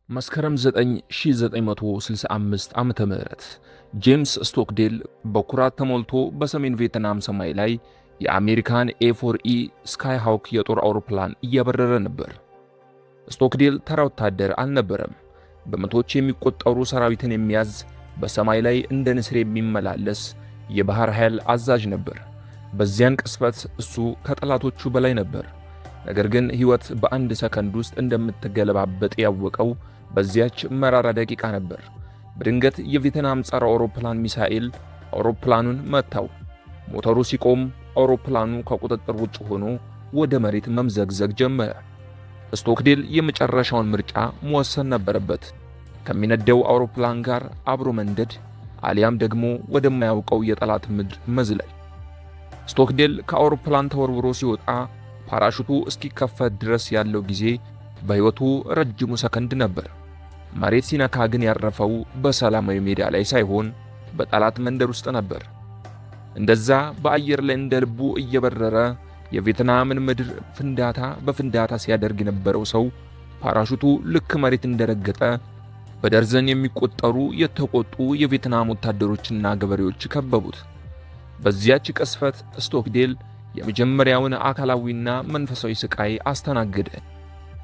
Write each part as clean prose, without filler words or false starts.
መስከረም 9 1965 ዓ.ም ጄምስ ስቶክዴል በኩራት ተሞልቶ በሰሜን ቪየትናም ሰማይ ላይ የአሜሪካን A4E ስካይሃውክ የጦር አውሮፕላን እያበረረ ነበር። ስቶክዴል ተራ ወታደር አልነበረም። በመቶዎች የሚቆጠሩ ሰራዊትን የሚያዝ፣ በሰማይ ላይ እንደ ንስር የሚመላለስ የባህር ኃይል አዛዥ ነበር። በዚያን ቅጽበት እሱ ከጠላቶቹ በላይ ነበር። ነገር ግን ሕይወት በአንድ ሰከንድ ውስጥ እንደምትገለባበጥ ያወቀው በዚያች መራራ ደቂቃ ነበር። በድንገት የቪየትናም ጸረ አውሮፕላን ሚሳኤል አውሮፕላኑን መታው። ሞተሩ ሲቆም አውሮፕላኑ ከቁጥጥር ውጭ ሆኖ ወደ መሬት መምዘግዘግ ጀመረ። ስቶክዴል የመጨረሻውን ምርጫ መወሰን ነበረበት። ከሚነደው አውሮፕላን ጋር አብሮ መንደድ አሊያም ደግሞ ወደማያውቀው የጠላት ምድር መዝለል። ስቶክዴል ከአውሮፕላን ተወርውሮ ሲወጣ ፓራሹቱ እስኪከፈት ድረስ ያለው ጊዜ በሕይወቱ ረጅሙ ሰከንድ ነበር። መሬት ሲነካ ግን ያረፈው በሰላማዊ ሜዳ ላይ ሳይሆን በጠላት መንደር ውስጥ ነበር። እንደዛ በአየር ላይ እንደ ልቡ እየበረረ የቪየትናምን ምድር ፍንዳታ በፍንዳታ ሲያደርግ የነበረው ሰው ፓራሹቱ ልክ መሬት እንደረገጠ በደርዘን የሚቆጠሩ የተቆጡ የቪየትናም ወታደሮችና ገበሬዎች ከበቡት። በዚያች ቅጽበት ስቶክዴል የመጀመሪያውን አካላዊና መንፈሳዊ ስቃይ አስተናገደ።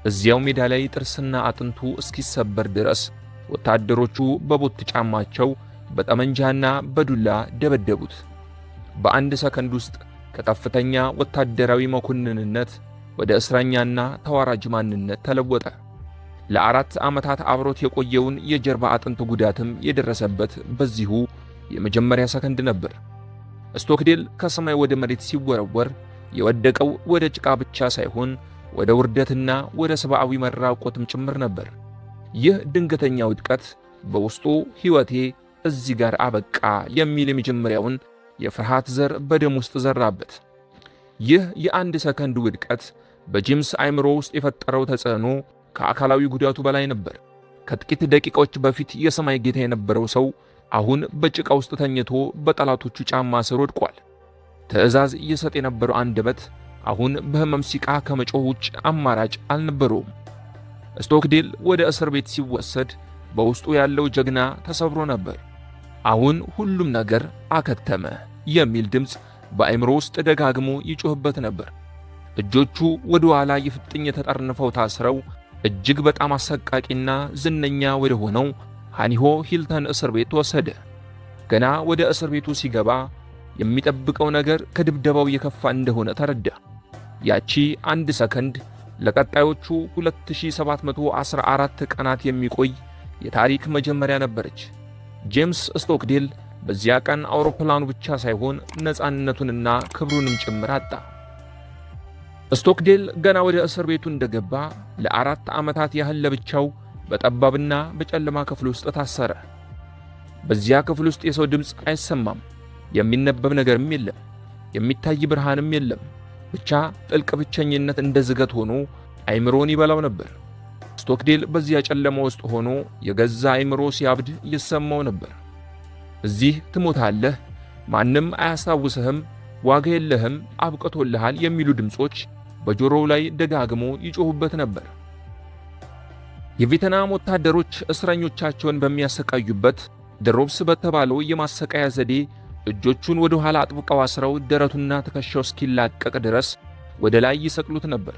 እዚያው ሜዳ ላይ ጥርስና አጥንቱ እስኪሰበር ድረስ ወታደሮቹ በቦት ጫማቸው በጠመንጃና በዱላ ደበደቡት። በአንድ ሰከንድ ውስጥ ከከፍተኛ ወታደራዊ መኮንንነት ወደ እስረኛና ተዋራጅ ማንነት ተለወጠ። ለ4 ዓመታት አብሮት የቆየውን የጀርባ አጥንት ጉዳትም የደረሰበት በዚሁ የመጀመሪያ ሰከንድ ነበር። ስቶክዴል ከሰማይ ወደ መሬት ሲወረወር የወደቀው ወደ ጭቃ ብቻ ሳይሆን ወደ ውርደትና ወደ ሰብአዊ መራቆትም ጭምር ነበር። ይህ ድንገተኛ ውድቀት በውስጡ "ሕይወቴ እዚህ ጋር አበቃ" የሚል የመጀመሪያውን የፍርሃት ዘር በደም ውስጥ ዘራበት። ይህ የአንድ ሰከንድ ውድቀት በጄምስ አእምሮ ውስጥ የፈጠረው ተጽዕኖ ከአካላዊ ጉዳቱ በላይ ነበር። ከጥቂት ደቂቃዎች በፊት የሰማይ ጌታ የነበረው ሰው አሁን በጭቃ ውስጥ ተኝቶ በጠላቶቹ ጫማ ስር ወድቋል። ትዕዛዝ ይሰጥ የነበረው አንደበት አሁን በህመም ሲቃ ከመጮህ ውጭ አማራጭ አልነበረውም። ስቶክዴል ወደ እስር ቤት ሲወሰድ በውስጡ ያለው ጀግና ተሰብሮ ነበር። "አሁን ሁሉም ነገር አከተመ" የሚል ድምፅ በአእምሮ ውስጥ ደጋግሞ ይጮህበት ነበር። እጆቹ ወደ ኋላ የፍጥኝ ተጠርንፈው ታስረው እጅግ በጣም አሰቃቂና ዝነኛ ወደ ሆነው ሃኒሆ ሂልተን እስር ቤት ተወሰደ። ገና ወደ እስር ቤቱ ሲገባ የሚጠብቀው ነገር ከድብደባው የከፋ እንደሆነ ተረዳ። ያቺ አንድ ሰከንድ ለቀጣዮቹ 2714 ቀናት የሚቆይ የታሪክ መጀመሪያ ነበረች። ጄምስ ስቶክዴል በዚያ ቀን አውሮፕላኑ ብቻ ሳይሆን ነፃነቱንና ክብሩንም ጭምር አጣ። ስቶክዴል ገና ወደ እስር ቤቱ እንደገባ ለ4 ዓመታት ያህል ለብቻው በጠባብና በጨለማ ክፍል ውስጥ ታሰረ። በዚያ ክፍል ውስጥ የሰው ድምፅ አይሰማም፣ የሚነበብ ነገርም የለም፣ የሚታይ ብርሃንም የለም። ብቻ ጥልቅ ብቸኝነት እንደ ዝገት ሆኖ አይምሮን ይበላው ነበር። ስቶክዴል በዚያ ጨለማ ውስጥ ሆኖ የገዛ አይምሮ ሲያብድ ይሰማው ነበር። "እዚህ ትሞታለህ፣ ማንም አያስታውስህም፣ ዋጋ የለህም፣ አብቅቶልሃል" የሚሉ ድምፆች በጆሮው ላይ ደጋግሞ ይጮሁበት ነበር። የቪየትናም ወታደሮች እስረኞቻቸውን በሚያሰቃዩበት the ropes በተባለው የማሰቃያ ዘዴ እጆቹን ወደ ኋላ አጥብቀው አስረው ደረቱና ትከሻው እስኪላቀቅ ድረስ ወደ ላይ ይሰቅሉት ነበር።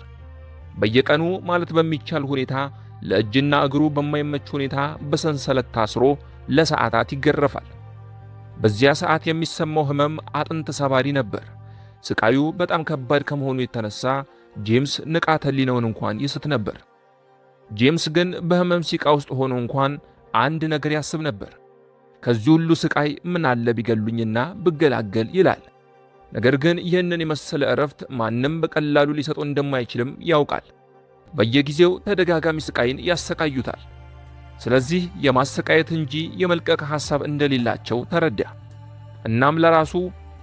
በየቀኑ ማለት በሚቻል ሁኔታ ለእጅና እግሩ በማይመች ሁኔታ በሰንሰለት ታስሮ ለሰዓታት ይገረፋል። በዚያ ሰዓት የሚሰማው ህመም አጥንት ሰባሪ ነበር። ስቃዩ በጣም ከባድ ከመሆኑ የተነሳ ጄምስ ንቃተ ህሊናውን እንኳን ይስት ነበር። ጄምስ ግን በህመም ሲቃ ውስጥ ሆኖ እንኳን አንድ ነገር ያስብ ነበር። "ከዚህ ሁሉ ስቃይ ምን አለ ቢገሉኝና ብገላገል" ይላል። ነገር ግን ይህንን የመሰለ እረፍት ማንም በቀላሉ ሊሰጠው እንደማይችልም ያውቃል። በየጊዜው ተደጋጋሚ ስቃይን ያሰቃዩታል። ስለዚህ የማሰቃየት እንጂ የመልቀቅ ሐሳብ እንደሌላቸው ተረዳ። እናም ለራሱ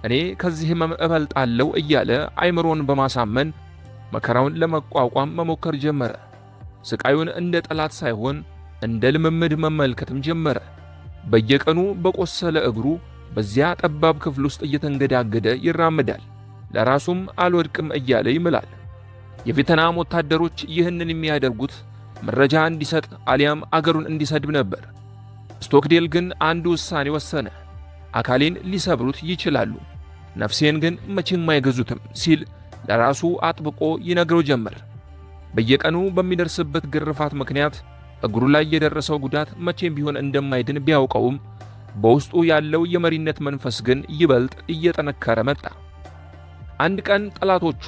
"እኔ ከዚህ ህመም እበልጣለሁ" እያለ አይምሮን በማሳመን መከራውን ለመቋቋም መሞከር ጀመረ። ስቃዩን እንደ ጠላት ሳይሆን እንደ ልምምድ መመልከትም ጀመረ። በየቀኑ በቆሰለ እግሩ በዚያ ጠባብ ክፍል ውስጥ እየተንገዳገደ ይራመዳል። ለራሱም "አልወድቅም" እያለ ይምላል። የቬትናም ወታደሮች ይህንን የሚያደርጉት መረጃ እንዲሰጥ አሊያም አገሩን እንዲሰድብ ነበር። ስቶክዴል ግን አንድ ውሳኔ ወሰነ። አካሌን ሊሰብሩት ይችላሉ፣ ነፍሴን ግን መቼም አይገዙትም ሲል ለራሱ አጥብቆ ይነግረው ጀመር። በየቀኑ በሚደርስበት ግርፋት ምክንያት እግሩ ላይ የደረሰው ጉዳት መቼም ቢሆን እንደማይድን ቢያውቀውም በውስጡ ያለው የመሪነት መንፈስ ግን ይበልጥ እየጠነከረ መጣ። አንድ ቀን ጠላቶቹ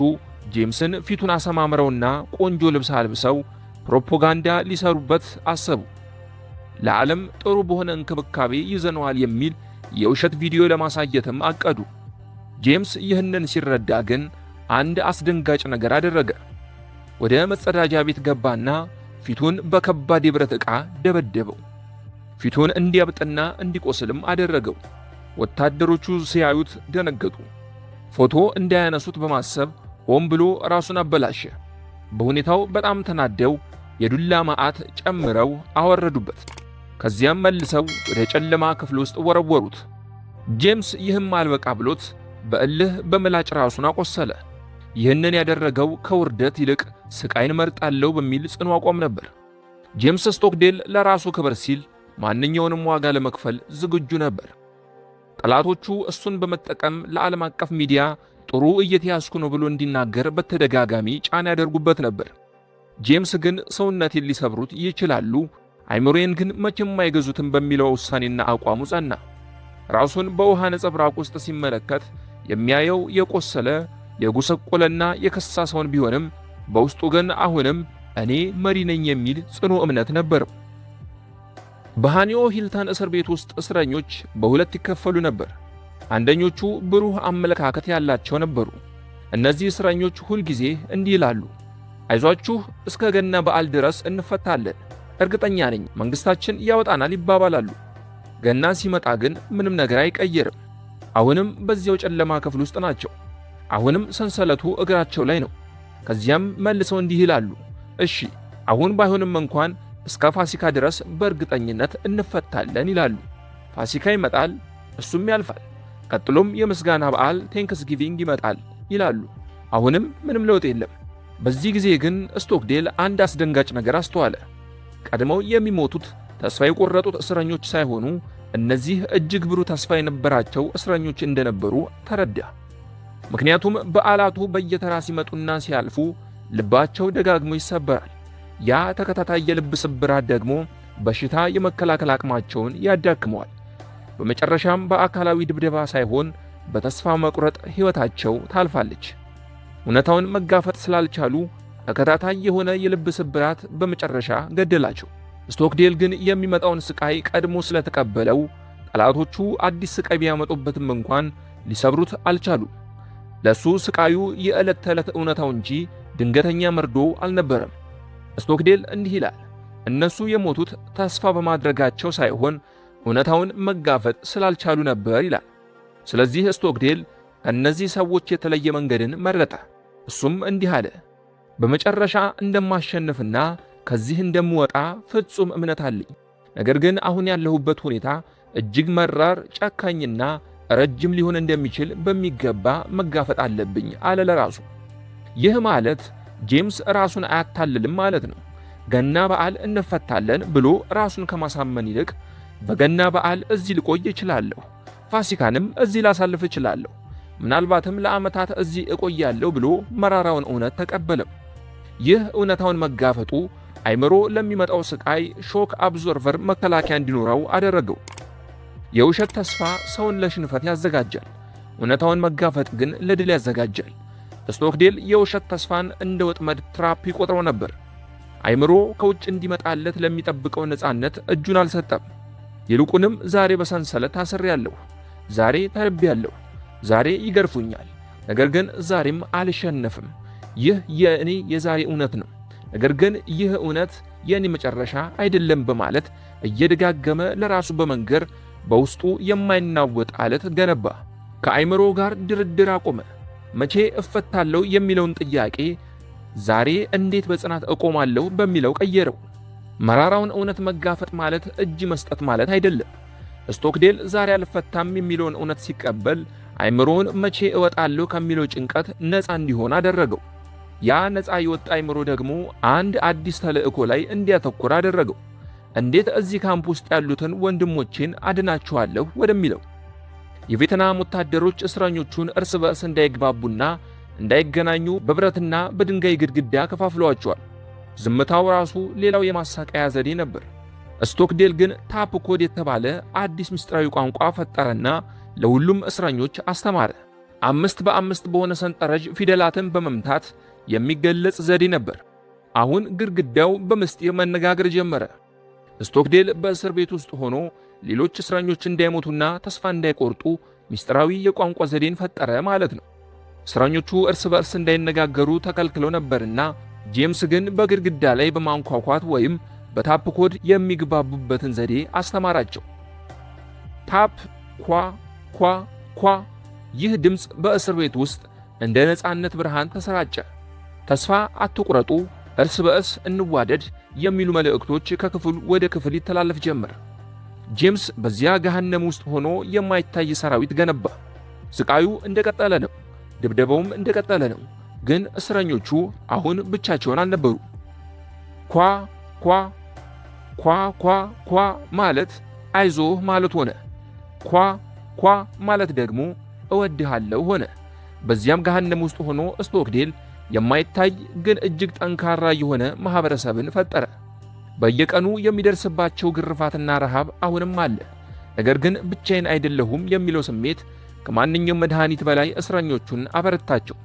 ጄምስን ፊቱን አሰማምረውና ቆንጆ ልብስ አልብሰው ፕሮፓጋንዳ ሊሰሩበት አሰቡ። ለዓለም ጥሩ በሆነ እንክብካቤ ይዘነዋል የሚል የውሸት ቪዲዮ ለማሳየትም አቀዱ። ጄምስ ይህንን ሲረዳ ግን አንድ አስደንጋጭ ነገር አደረገ። ወደ መጸዳጃ ቤት ገባና ፊቱን በከባድ የብረት ዕቃ ደበደበው። ፊቱን እንዲያብጥና እንዲቆስልም አደረገው። ወታደሮቹ ሲያዩት ደነገጡ። ፎቶ እንዳያነሱት በማሰብ ሆን ብሎ ራሱን አበላሸ። በሁኔታው በጣም ተናደው የዱላ መዓት ጨምረው አወረዱበት። ከዚያም መልሰው ወደ ጨለማ ክፍል ውስጥ ወረወሩት። ጄምስ ይህም አልበቃ ብሎት በእልህ በምላጭ ራሱን አቆሰለ። ይህንን ያደረገው ከውርደት ይልቅ ስቃይን መርጣለሁ በሚል ጽኑ አቋም ነበር። ጄምስ ስቶክዴል ለራሱ ክብር ሲል ማንኛውንም ዋጋ ለመክፈል ዝግጁ ነበር። ጠላቶቹ እሱን በመጠቀም ለዓለም አቀፍ ሚዲያ ጥሩ እየተያዝኩ ነው ብሎ እንዲናገር በተደጋጋሚ ጫና ያደርጉበት ነበር። ጄምስ ግን ሰውነቴን ሊሰብሩት ይችላሉ፣ አይምሮዬን ግን መቼም አይገዙትም በሚለው ውሳኔና አቋሙ ጸና። ራሱን በውሃ ነጸብራቅ ውስጥ ሲመለከት የሚያየው የቆሰለ፣ የጎሰቆለና የከሳ ሰውን ቢሆንም በውስጡ ግን አሁንም እኔ መሪ ነኝ የሚል ጽኑ እምነት ነበረው። በሃኒዮ ሂልተን እስር ቤት ውስጥ እስረኞች በሁለት ይከፈሉ ነበር። አንደኞቹ ብሩህ አመለካከት ያላቸው ነበሩ። እነዚህ እስረኞች ሁልጊዜ እንዲህ ይላሉ፣ አይዟችሁ፣ እስከ ገና በዓል ድረስ እንፈታለን፣ እርግጠኛ ነኝ መንግስታችን ያወጣናል ይባባላሉ። ገና ሲመጣ ግን ምንም ነገር አይቀየርም። አሁንም በዚያው ጨለማ ክፍል ውስጥ ናቸው። አሁንም ሰንሰለቱ እግራቸው ላይ ነው። ከዚያም መልሰው እንዲህ ይላሉ፣ እሺ አሁን ባይሆንም እንኳን እስከ ፋሲካ ድረስ በእርግጠኝነት እንፈታለን ይላሉ። ፋሲካ ይመጣል፣ እሱም ያልፋል። ቀጥሎም የምስጋና በዓል Thanksgiving ይመጣል ይላሉ። አሁንም ምንም ለውጥ የለም። በዚህ ጊዜ ግን ስቶክዴል አንድ አስደንጋጭ ነገር አስተዋለ። ቀድመው የሚሞቱት ተስፋ የቆረጡት እስረኞች ሳይሆኑ እነዚህ እጅግ ብሩህ ተስፋ የነበራቸው እስረኞች እንደነበሩ ተረዳ። ምክንያቱም በዓላቱ በየተራ ሲመጡና ሲያልፉ ልባቸው ደጋግሞ ይሰበራል። ያ ተከታታይ የልብ ስብራት ደግሞ በሽታ የመከላከል አቅማቸውን ያዳክመዋል። በመጨረሻም በአካላዊ ድብደባ ሳይሆን በተስፋ መቁረጥ ሕይወታቸው ታልፋለች። እውነታውን መጋፈጥ ስላልቻሉ ተከታታይ የሆነ የልብ ስብራት በመጨረሻ ገደላቸው። ስቶክዴል ግን የሚመጣውን ስቃይ ቀድሞ ስለተቀበለው ጠላቶቹ አዲስ ስቃይ ቢያመጡበትም እንኳን ሊሰብሩት አልቻሉም። ለሱ ስቃዩ የዕለት ተዕለት እውነታው እንጂ ድንገተኛ መርዶ አልነበረም። ስቶክዴል እንዲህ ይላል፣ እነሱ የሞቱት ተስፋ በማድረጋቸው ሳይሆን እውነታውን መጋፈጥ ስላልቻሉ ነበር ይላል። ስለዚህ ስቶክዴል ከእነዚህ ሰዎች የተለየ መንገድን መረጠ። እሱም እንዲህ አለ፣ በመጨረሻ እንደማሸንፍና ከዚህ እንደምወጣ ፍጹም እምነት አለኝ። ነገር ግን አሁን ያለሁበት ሁኔታ እጅግ መራር፣ ጨካኝና ረጅም ሊሆን እንደሚችል በሚገባ መጋፈጥ አለብኝ አለ ለራሱ። ይህ ማለት ጄምስ ራሱን አያታልልም ማለት ነው። ገና በዓል እንፈታለን ብሎ ራሱን ከማሳመን ይልቅ በገና በዓል እዚህ ልቆይ እችላለሁ፣ ፋሲካንም እዚህ ላሳልፍ እችላለሁ፣ ምናልባትም ለዓመታት እዚህ እቆያለሁ ብሎ መራራውን እውነት ተቀበለው። ይህ እውነታውን መጋፈጡ አይምሮ ለሚመጣው ስቃይ shock absorber መከላከያ እንዲኖረው አደረገው። የውሸት ተስፋ ሰውን ለሽንፈት ያዘጋጃል። እውነታውን መጋፈጥ ግን ለድል ያዘጋጃል። ስቶክዴል የውሸት ተስፋን እንደ ወጥመድ trap ይቆጥረው ነበር። አይምሮ ከውጭ እንዲመጣለት ለሚጠብቀው ነፃነት እጁን አልሰጠም። ይልቁንም ዛሬ በሰንሰለት ታስሬያለሁ፣ ዛሬ ተርቤያለሁ፣ ዛሬ ይገርፉኛል፣ ነገር ግን ዛሬም አልሸነፍም። ይህ የእኔ የዛሬ እውነት ነው። ነገር ግን ይህ እውነት የእኔ መጨረሻ አይደለም በማለት እየደጋገመ ለራሱ በመንገር በውስጡ የማይናወጥ አለት ገነባ። ከአይምሮ ጋር ድርድር አቆመ። መቼ እፈታለሁ የሚለውን ጥያቄ ዛሬ እንዴት በጽናት እቆማለሁ በሚለው ቀየረው። መራራውን እውነት መጋፈጥ ማለት እጅ መስጠት ማለት አይደለም። ስቶክዴል ዛሬ አልፈታም የሚለውን እውነት ሲቀበል አይምሮውን መቼ እወጣለሁ ከሚለው ጭንቀት ነፃ እንዲሆን አደረገው። ያ ነፃ የወጣ አይምሮ ደግሞ አንድ አዲስ ተልዕኮ ላይ እንዲያተኩር አደረገው። እንዴት እዚህ ካምፕ ውስጥ ያሉትን ወንድሞቼን አድናቸዋለሁ ወደሚለው። የቬትናም ወታደሮች እስረኞቹን እርስ በእርስ እንዳይግባቡና እንዳይገናኙ በብረትና በድንጋይ ግድግዳ ከፋፍለዋቸዋል። ዝምታው ራሱ ሌላው የማሰቃያ ዘዴ ነበር። ስቶክዴል ግን tap code የተባለ አዲስ ምስጢራዊ ቋንቋ ፈጠረና ለሁሉም እስረኞች አስተማረ። አምስት በአምስት በሆነ ሰንጠረዥ ፊደላትን በመምታት የሚገለጽ ዘዴ ነበር። አሁን ግድግዳው በምስጢር መነጋገር ጀመረ። ስቶክዴል በእስር ቤት ውስጥ ሆኖ ሌሎች እስረኞች እንዳይሞቱና ተስፋ እንዳይቆርጡ ምስጢራዊ የቋንቋ ዘዴን ፈጠረ ማለት ነው። እስረኞቹ እርስ በእርስ እንዳይነጋገሩ ተከልክለው ነበርና ጄምስ ግን በግድግዳ ላይ በማንኳኳት ወይም በ tap code የሚግባቡበትን ዘዴ አስተማራቸው። Tap፣ ኳ ኳ ኳ። ይህ ድምፅ በእስር ቤት ውስጥ እንደ ነፃነት ብርሃን ተሰራጨ። ተስፋ አትቁረጡ፣ እርስ በእርስ እንዋደድ የሚሉ መልእክቶች ከክፍል ወደ ክፍል ይተላለፍ ጀመር። ጄምስ በዚያ ገሃነም ውስጥ ሆኖ የማይታይ ሰራዊት ገነባ። ስቃዩ እንደቀጠለ ነው። ድብደባውም እንደቀጠለ ነው። ግን እስረኞቹ አሁን ብቻቸውን አልነበሩ። ኳ ኳ ኳ ኳ ኳ ማለት አይዞህ ማለት ሆነ። ኳ ኳ ማለት ደግሞ እወድሃለሁ ሆነ። በዚያም ገሃነም ውስጥ ሆኖ ስቶክዴል የማይታይ ግን እጅግ ጠንካራ የሆነ ማህበረሰብን ፈጠረ። በየቀኑ የሚደርስባቸው ግርፋትና ረሃብ አሁንም አለ። ነገር ግን ብቻዬን አይደለሁም የሚለው ስሜት ከማንኛውም መድኃኒት በላይ እስረኞቹን አበረታቸው።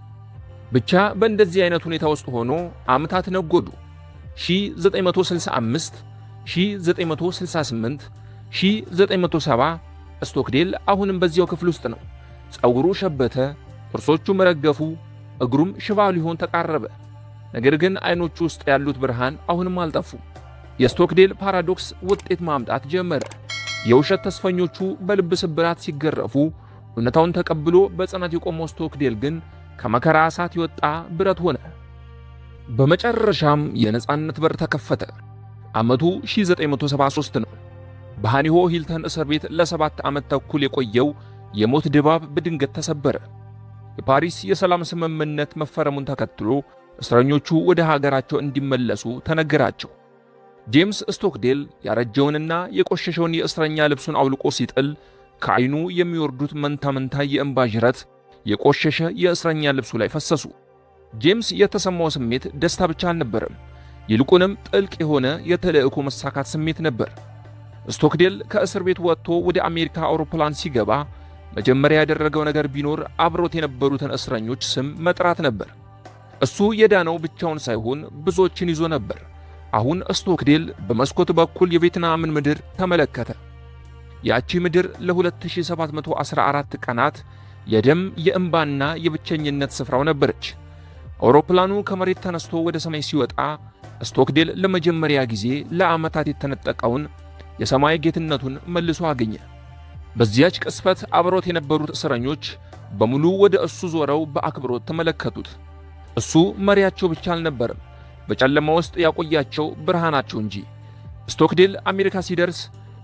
ብቻ በእንደዚህ አይነት ሁኔታ ውስጥ ሆኖ ዓመታት ነጎዱ። 1965፣ 1968፣ 1970። ስቶክዴል አሁንም በዚያው ክፍል ውስጥ ነው። ፀጉሩ ሸበተ፣ ጥርሶቹም ረገፉ፣ እግሩም ሽባ ሊሆን ተቃረበ። ነገር ግን አይኖቹ ውስጥ ያሉት ብርሃን አሁንም አልጠፉም። የስቶክዴል paradox ውጤት ማምጣት ጀመረ። የውሸት ተስፈኞቹ በልብ ስብራት ሲገረፉ፣ እውነታውን ተቀብሎ በጽናት የቆመው ስቶክዴል ግን ከመከራ እሳት የወጣ ብረት ሆነ። በመጨረሻም የነጻነት በር ተከፈተ። ዓመቱ 1973 ነው። በሃኒሆ ሂልተን እስር ቤት ለ7 ዓመት ተኩል የቆየው የሞት ድባብ በድንገት ተሰበረ። የፓሪስ የሰላም ስምምነት መፈረሙን ተከትሎ እስረኞቹ ወደ ሀገራቸው እንዲመለሱ ተነገራቸው። ጄምስ ስቶክዴል ያረጀውንና የቆሸሸውን የእስረኛ ልብሱን አውልቆ ሲጥል ከዓይኑ የሚወርዱት መንታ መንታ የእንባ ጅረት የቆሸሸ የእስረኛ ልብሱ ላይ ፈሰሱ። ጄምስ የተሰማው ስሜት ደስታ ብቻ አልነበረም። ይልቁንም ጥልቅ የሆነ የተልእኮ መሳካት ስሜት ነበር። ስቶክዴል ከእስር ቤት ወጥቶ ወደ አሜሪካ አውሮፕላን ሲገባ መጀመሪያ ያደረገው ነገር ቢኖር አብሮት የነበሩትን እስረኞች ስም መጥራት ነበር። እሱ የዳነው ብቻውን ሳይሆን ብዙዎችን ይዞ ነበር። አሁን ስቶክዴል በመስኮት በኩል የቬትናምን ምድር ተመለከተ። ያቺ ምድር ለ2714 ቀናት የደም፣ የእንባና የብቸኝነት ስፍራው ነበረች። አውሮፕላኑ ከመሬት ተነስቶ ወደ ሰማይ ሲወጣ ስቶክዴል ለመጀመሪያ ጊዜ ለዓመታት የተነጠቀውን የሰማይ ጌትነቱን መልሶ አገኘ። በዚያች ቅጽበት አብሮት የነበሩት እስረኞች በሙሉ ወደ እሱ ዞረው በአክብሮት ተመለከቱት። እሱ መሪያቸው ብቻ አልነበረም፣ በጨለማ ውስጥ ያቆያቸው ብርሃናቸው እንጂ። ስቶክዴል አሜሪካ ሲደርስ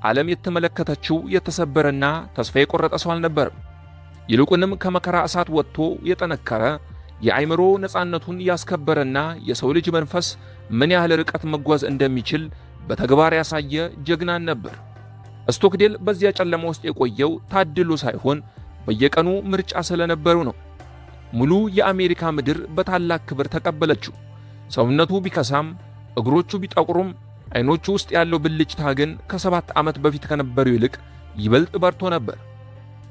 ዓለም የተመለከተችው የተሰበረና ተስፋ የቆረጠ ሰው አልነበረም። ይልቁንም ከመከራ እሳት ወጥቶ የጠነከረ፣ የአእምሮ ነፃነቱን ያስከበረና የሰው ልጅ መንፈስ ምን ያህል ርቀት መጓዝ እንደሚችል በተግባር ያሳየ ጀግናን ነበር። ስቶክዴል በዚያ ጨለማ ውስጥ የቆየው ታድሎ ሳይሆን በየቀኑ ምርጫ ስለነበረው ነው። ሙሉ የአሜሪካ ምድር በታላቅ ክብር ተቀበለችው። ሰውነቱ ቢከሳም፣ እግሮቹ ቢጠቁሩም፣ አይኖቹ ውስጥ ያለው ብልጭታ ግን ከ7 ዓመት በፊት ከነበረው ይልቅ ይበልጥ በርቶ ነበር።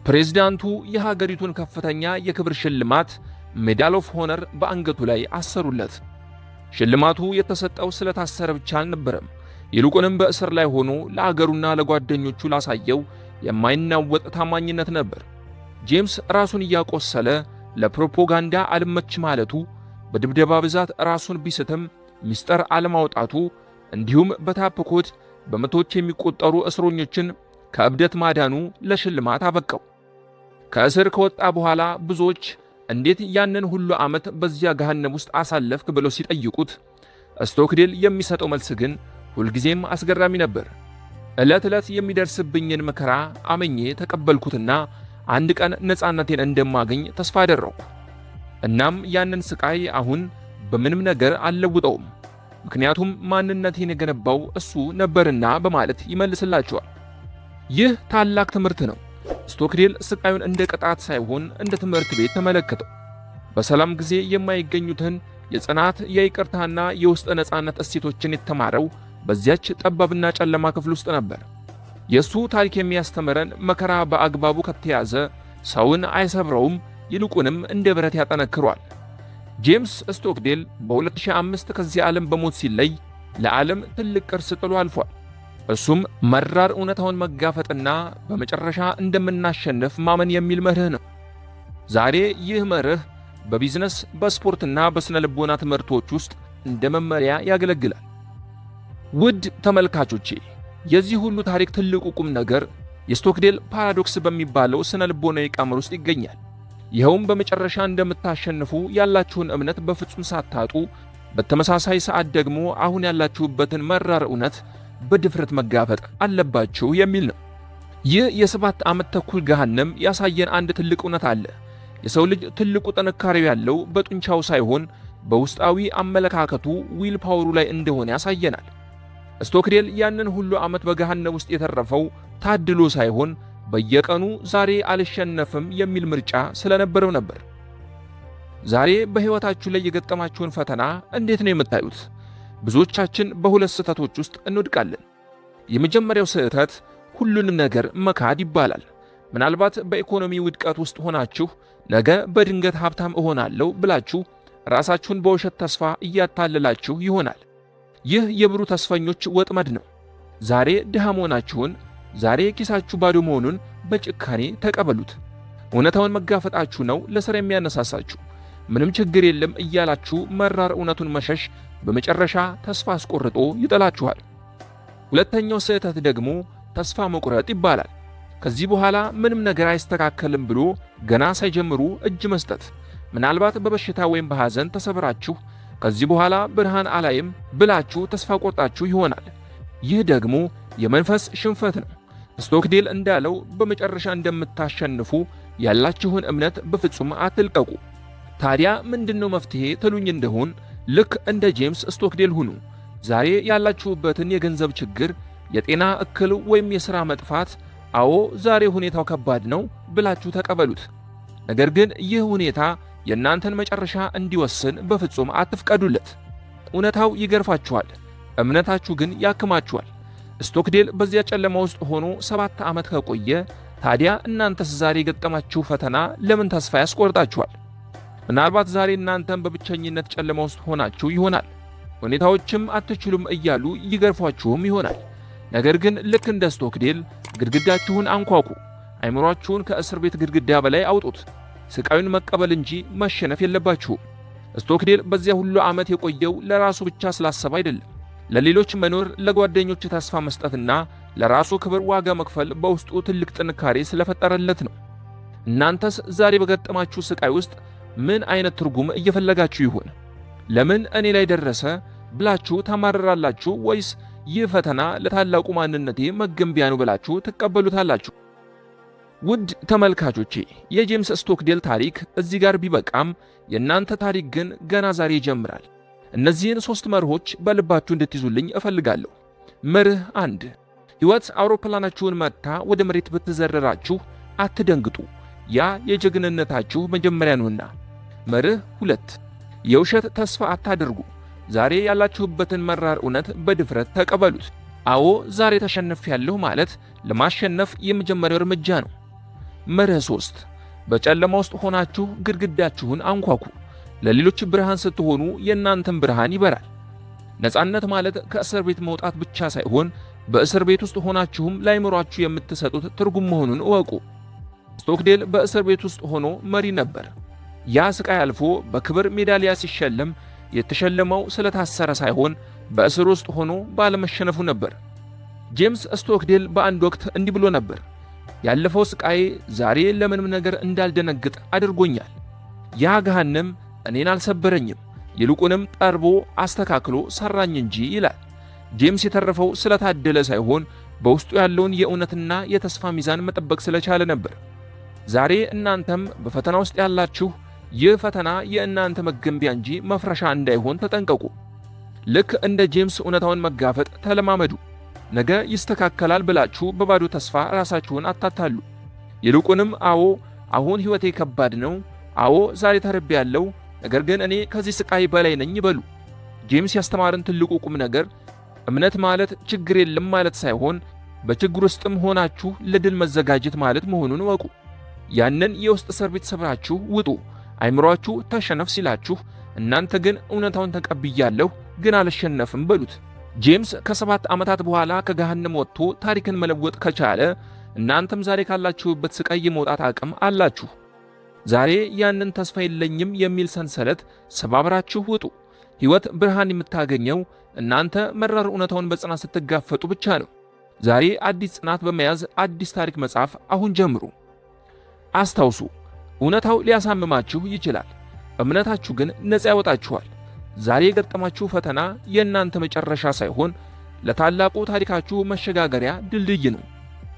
ፕሬዝዳንቱ የሀገሪቱን ከፍተኛ የክብር ሽልማት Medal of Honor በአንገቱ ላይ አሰሩለት። ሽልማቱ የተሰጠው ስለታሰረ ብቻ አልነበረም። ይልቁንም በእስር ላይ ሆኖ ለአገሩና ለጓደኞቹ ላሳየው የማይናወጥ ታማኝነት ነበር። ጄምስ ራሱን እያቆሰለ ለፕሮፓጋንዳ አልመች ማለቱ፣ በድብደባ ብዛት ራሱን ቢስትም ምስጢር አለማውጣቱ፣ እንዲሁም በ tap code በመቶዎች የሚቆጠሩ እስረኞችን ከእብደት ማዳኑ ለሽልማት አበቃው። ከእስር ከወጣ በኋላ ብዙዎች እንዴት ያንን ሁሉ ዓመት በዚያ ገሃነም ውስጥ አሳለፍክ ብለው ሲጠይቁት ስቶክዴል የሚሰጠው መልስ ግን ሁልጊዜም አስገራሚ ነበር። ዕለት ዕለት የሚደርስብኝን መከራ አምኜ ተቀበልኩትና አንድ ቀን ነፃነቴን እንደማገኝ ተስፋ አደረግኩ። እናም ያንን ስቃይ አሁን በምንም ነገር አልለውጠውም፣ ምክንያቱም ማንነቴን የገነባው እሱ ነበርና በማለት ይመልስላቸዋል። ይህ ታላቅ ትምህርት ነው። ስቶክዴል ስቃዩን እንደ ቅጣት ሳይሆን እንደ ትምህርት ቤት ተመለከተው። በሰላም ጊዜ የማይገኙትን የጽናት፣ የይቅርታና የውስጥ ነፃነት እሴቶችን የተማረው በዚያች ጠባብና ጨለማ ክፍል ውስጥ ነበር። የእሱ ታሪክ የሚያስተምረን መከራ በአግባቡ ከተያዘ ሰውን አይሰብረውም፣ ይልቁንም እንደ ብረት ያጠነክሯል። ጄምስ ስቶክዴል በ2005 ከዚህ ዓለም በሞት ሲለይ ለዓለም ትልቅ ቅርስ ጥሎ አልፏል። እሱም መራር እውነታውን መጋፈጥና በመጨረሻ እንደምናሸንፍ ማመን የሚል መርህ ነው። ዛሬ ይህ መርህ በቢዝነስ፣ በስፖርትና በስነ ልቦና ትምህርቶች ውስጥ እንደ መመሪያ ያገለግላል። ውድ ተመልካቾቼ፣ የዚህ ሁሉ ታሪክ ትልቁ ቁም ነገር የስቶክዴል paradox በሚባለው ስነ ልቦናዊ ቀመር ውስጥ ይገኛል። ይኸውም በመጨረሻ እንደምታሸንፉ ያላችሁን እምነት በፍጹም ሳታጡ፣ በተመሳሳይ ሰዓት ደግሞ አሁን ያላችሁበትን መራር እውነት በድፍረት መጋፈጥ አለባችሁ የሚል ነው። ይህ የ7 ዓመት ተኩል ገሃነም ያሳየን አንድ ትልቅ እውነት አለ። የሰው ልጅ ትልቁ ጥንካሬው ያለው በጡንቻው ሳይሆን በውስጣዊ አመለካከቱ will power ኡ ላይ እንደሆነ ያሳየናል። ስቶክዴል ያንን ሁሉ ዓመት በገሃነም ውስጥ የተረፈው ታድሎ ሳይሆን በየቀኑ ዛሬ አልሸነፍም የሚል ምርጫ ስለነበረው ነበር። ዛሬ በሕይወታችሁ ላይ የገጠማችሁን ፈተና እንዴት ነው የምታዩት? ብዙዎቻችን በሁለት ስህተቶች ውስጥ እንወድቃለን። የመጀመሪያው ስህተት ሁሉንም ነገር መካድ ይባላል። ምናልባት በኢኮኖሚ ውድቀት ውስጥ ሆናችሁ ነገ በድንገት ሀብታም እሆናለሁ ብላችሁ ራሳችሁን በውሸት ተስፋ እያታለላችሁ ይሆናል። ይህ የብሩህ ተስፈኞች ወጥመድ ነው። ዛሬ ድሃ መሆናችሁን፣ ዛሬ ኪሳችሁ ባዶ መሆኑን በጭካኔ ተቀበሉት። እውነታውን መጋፈጣችሁ ነው ለሥራ የሚያነሳሳችሁ። ምንም ችግር የለም እያላችሁ መራር እውነቱን መሸሽ በመጨረሻ ተስፋ አስቆርጦ ይጥላችኋል። ሁለተኛው ስህተት ደግሞ ተስፋ መቁረጥ ይባላል። ከዚህ በኋላ ምንም ነገር አይስተካከልም ብሎ ገና ሳይጀምሩ እጅ መስጠት። ምናልባት በበሽታ ወይም በሐዘን ተሰብራችሁ ከዚህ በኋላ ብርሃን አላይም ብላችሁ ተስፋ ቆርጣችሁ ይሆናል። ይህ ደግሞ የመንፈስ ሽንፈት ነው። ስቶክዴል እንዳለው በመጨረሻ እንደምታሸንፉ ያላችሁን እምነት በፍጹም አትልቀቁ። ታዲያ ምንድነው መፍትሄ ትሉኝ እንደሆን፣ ልክ እንደ ጄምስ ስቶክዴል ሁኑ። ዛሬ ያላችሁበትን የገንዘብ ችግር፣ የጤና እክል ወይም የሥራ መጥፋት፣ አዎ ዛሬ ሁኔታው ከባድ ነው ብላችሁ ተቀበሉት። ነገር ግን ይህ ሁኔታ የእናንተን መጨረሻ እንዲወስን በፍጹም አትፍቀዱለት። እውነታው ይገርፋችኋል፣ እምነታችሁ ግን ያክማችኋል። ስቶክዴል በዚያ ጨለማ ውስጥ ሆኖ 7 ዓመት ከቆየ፣ ታዲያ እናንተስ ዛሬ የገጠማችሁ ፈተና ለምን ተስፋ ያስቆርጣችኋል? ምናልባት ዛሬ እናንተም በብቸኝነት ጨለማ ውስጥ ሆናችሁ ይሆናል። ሁኔታዎችም አትችሉም እያሉ ይገርፏችሁም ይሆናል። ነገር ግን ልክ እንደ ስቶክዴል ግድግዳችሁን አንኳኩ። አይምሯችሁን ከእስር ቤት ግድግዳ በላይ አውጡት። ስቃዩን መቀበል እንጂ መሸነፍ የለባችሁም። ስቶክዴል በዚያ ሁሉ ዓመት የቆየው ለራሱ ብቻ ስላሰበ አይደለም። ለሌሎች መኖር፣ ለጓደኞች ተስፋ መስጠትና ለራሱ ክብር ዋጋ መክፈል በውስጡ ትልቅ ጥንካሬ ስለፈጠረለት ነው። እናንተስ ዛሬ በገጠማችሁ ስቃይ ውስጥ ምን አይነት ትርጉም እየፈለጋችሁ ይሆን? ለምን እኔ ላይ ደረሰ ብላችሁ ታማርራላችሁ ወይስ ይህ ፈተና ለታላቁ ማንነቴ መገንቢያ ነው ብላችሁ ትቀበሉታላችሁ? ውድ ተመልካቾቼ፣ የጄምስ ስቶክዴል ታሪክ እዚህ ጋር ቢበቃም የእናንተ ታሪክ ግን ገና ዛሬ ይጀምራል። እነዚህን ሦስት መርሆች በልባችሁ እንድትይዙልኝ እፈልጋለሁ። መርህ 1፦ ሕይወት አውሮፕላናችሁን መትታ ወደ መሬት ብትዘረራችሁ አትደንግጡ፣ ያ የጀግንነታችሁ መጀመሪያ ነውና። መርህ 2፦ የውሸት ተስፋ አታድርጉ። ዛሬ ያላችሁበትን መራር እውነት በድፍረት ተቀበሉት። አዎ ዛሬ ተሸንፌያለሁ ማለት ለማሸነፍ የመጀመሪያው እርምጃ ነው። መርህ 3፦ በጨለማ ውስጥ ሆናችሁ ግድግዳችሁን አንኳኩ። ለሌሎች ብርሃን ስትሆኑ የእናንተም ብርሃን ይበራል። ነፃነት ማለት ከእስር ቤት መውጣት ብቻ ሳይሆን በእስር ቤት ውስጥ ሆናችሁም ለአይምሯችሁ የምትሰጡት ትርጉም መሆኑን እወቁ። ስቶክዴል በእስር ቤት ውስጥ ሆኖ መሪ ነበር። ያ ስቃይ አልፎ በክብር ሜዳሊያ ሲሸለም የተሸለመው ስለታሰረ ሳይሆን በእስር ውስጥ ሆኖ ባለመሸነፉ ነበር። ጄምስ ስቶክዴል በአንድ ወቅት እንዲህ ብሎ ነበር፦ "ያለፈው ስቃዬ ዛሬ ለምንም ነገር እንዳልደነግጥ አድርጎኛል። ያ ገሃነም እኔን አልሰበረኝም፣ ይልቁንም ጠርቦ አስተካክሎ ሰራኝ እንጂ" ይላል። ጄምስ የተረፈው ስለታደለ ሳይሆን በውስጡ ያለውን የእውነትና የተስፋ ሚዛን መጠበቅ ስለቻለ ነበር። ዛሬ እናንተም በፈተና ውስጥ ያላችሁ ይህ ፈተና የእናንተ መገንቢያ እንጂ መፍረሻ እንዳይሆን ተጠንቀቁ። ልክ እንደ ጄምስ እውነታውን መጋፈጥ ተለማመዱ። ነገ ይስተካከላል ብላችሁ በባዶ ተስፋ ራሳችሁን አታታሉ። ይልቁንም አዎ፣ አሁን ሕይወቴ ከባድ ነው፣ አዎ፣ ዛሬ ተርቤያለሁ፣ ነገር ግን እኔ ከዚህ ስቃይ በላይ ነኝ በሉ። ጄምስ ያስተማረን ትልቁ ቁም ነገር እምነት ማለት ችግር የለም ማለት ሳይሆን በችግር ውስጥም ሆናችሁ ለድል መዘጋጀት ማለት መሆኑን እወቁ። ያንን የውስጥ እስር ቤት ሰብራችሁ ውጡ። አይምሯችሁ ተሸነፍ ሲላችሁ እናንተ ግን እውነታውን ተቀብያለሁ ግን አልሸነፍም በሉት። ጄምስ ከ7 ዓመታት በኋላ ከገሃነም ወጥቶ ታሪክን መለወጥ ከቻለ እናንተም ዛሬ ካላችሁበት ስቃይ የመውጣት አቅም አላችሁ። ዛሬ ያንን ተስፋ የለኝም የሚል ሰንሰለት ሰባብራችሁ ውጡ። ሕይወት ብርሃን የምታገኘው እናንተ መራር እውነታውን በጽናት ስትጋፈጡ ብቻ ነው። ዛሬ አዲስ ጽናት በመያዝ አዲስ ታሪክ መጻፍ አሁን ጀምሩ። አስታውሱ፣ እውነታው ሊያሳምማችሁ ይችላል፣ እምነታችሁ ግን ነፃ ያወጣችኋል። ዛሬ የገጠማችሁ ፈተና የእናንተ መጨረሻ ሳይሆን ለታላቁ ታሪካችሁ መሸጋገሪያ ድልድይ ነው።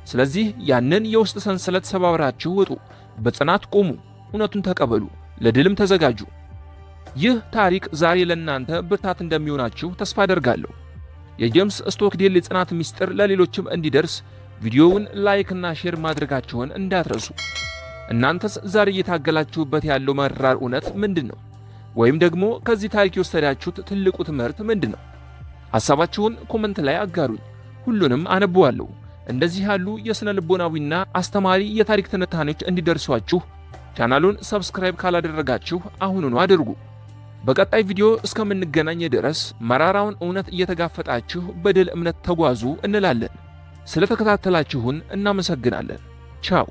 ስለዚህ ያንን የውስጥ ሰንሰለት ሰባብራችሁ ውጡ፣ በጽናት ቁሙ፣ እውነቱን ተቀበሉ፣ ለድልም ተዘጋጁ። ይህ ታሪክ ዛሬ ለእናንተ ብርታት እንደሚሆናችሁ ተስፋ አደርጋለሁ። የጄምስ ስቶክዴል የጽናት ምስጢር ለሌሎችም እንዲደርስ ቪዲዮውን like እና share ማድረጋችሁን እንዳትረሱ። እናንተስ ዛሬ እየታገላችሁበት ያለው መራር እውነት ምንድን ነው? ወይም ደግሞ ከዚህ ታሪክ የወሰዳችሁት ትልቁ ትምህርት ምንድን ነው? ሐሳባችሁን comment ላይ አጋሩኝ። ሁሉንም አነበዋለሁ። እንደዚህ ያሉ የሥነ ልቦናዊና አስተማሪ የታሪክ ትንታኔዎች እንዲደርሷችሁ ቻናሉን subscribe ካላደረጋችሁ አሁኑኑ አድርጉ። በቀጣይ ቪዲዮ እስከምንገናኝ ድረስ መራራውን እውነት እየተጋፈጣችሁ በድል እምነት ተጓዙ እንላለን። ስለተከታተላችሁን እናመሰግናለን። ቻው።